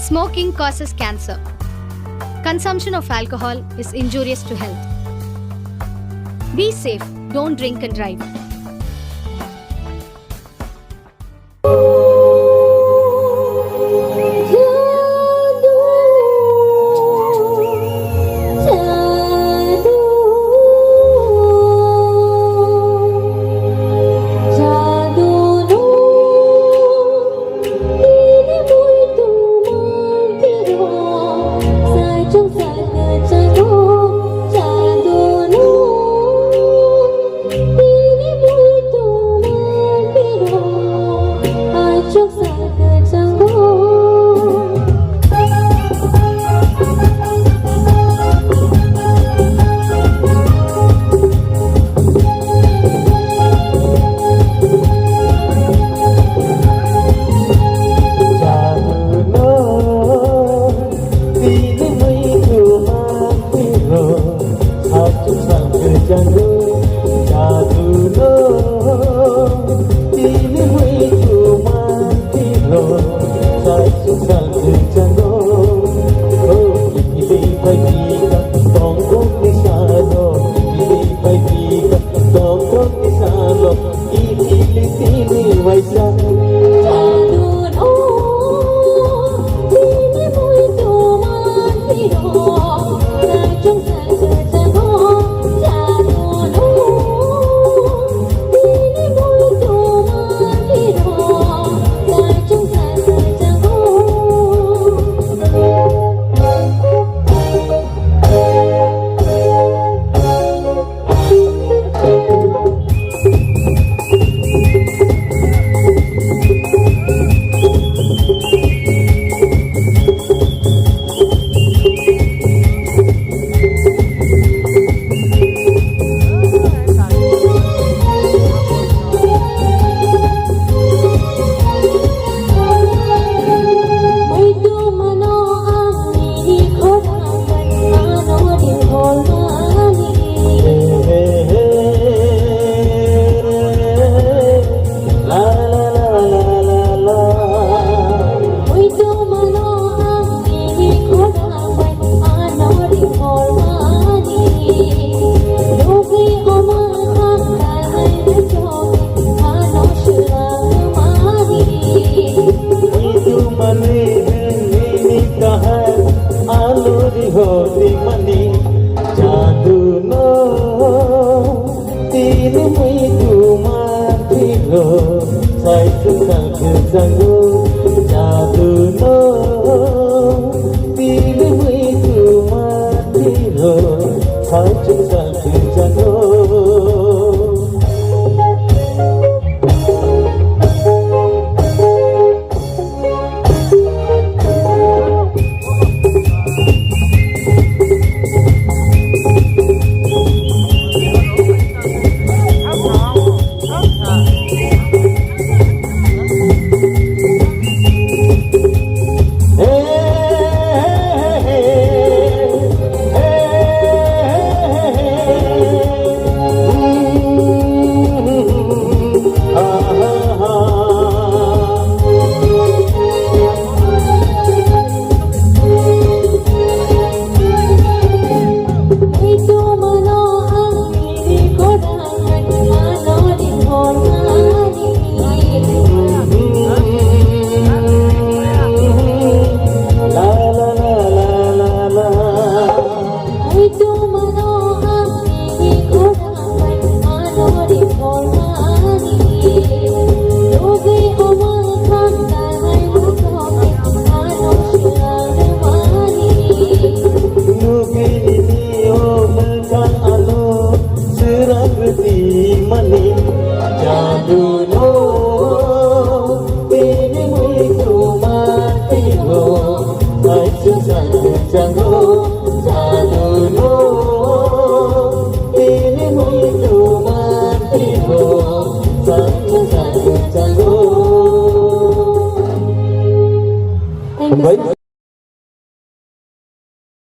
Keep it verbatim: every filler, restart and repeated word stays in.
Smoking causes cancer. Consumption of alcohol is injurious to health. Be safe, don't drink and drive. Tini muitu mantiro, sai tukang kesango, jadu no. Tini muitu mantiro, sai tukang kesango. Mani jadu no, tini muitu mantiro, sai tukang kesango, jadu no, tini muitu mantiro, sai tukang kesango. Thank you, sir.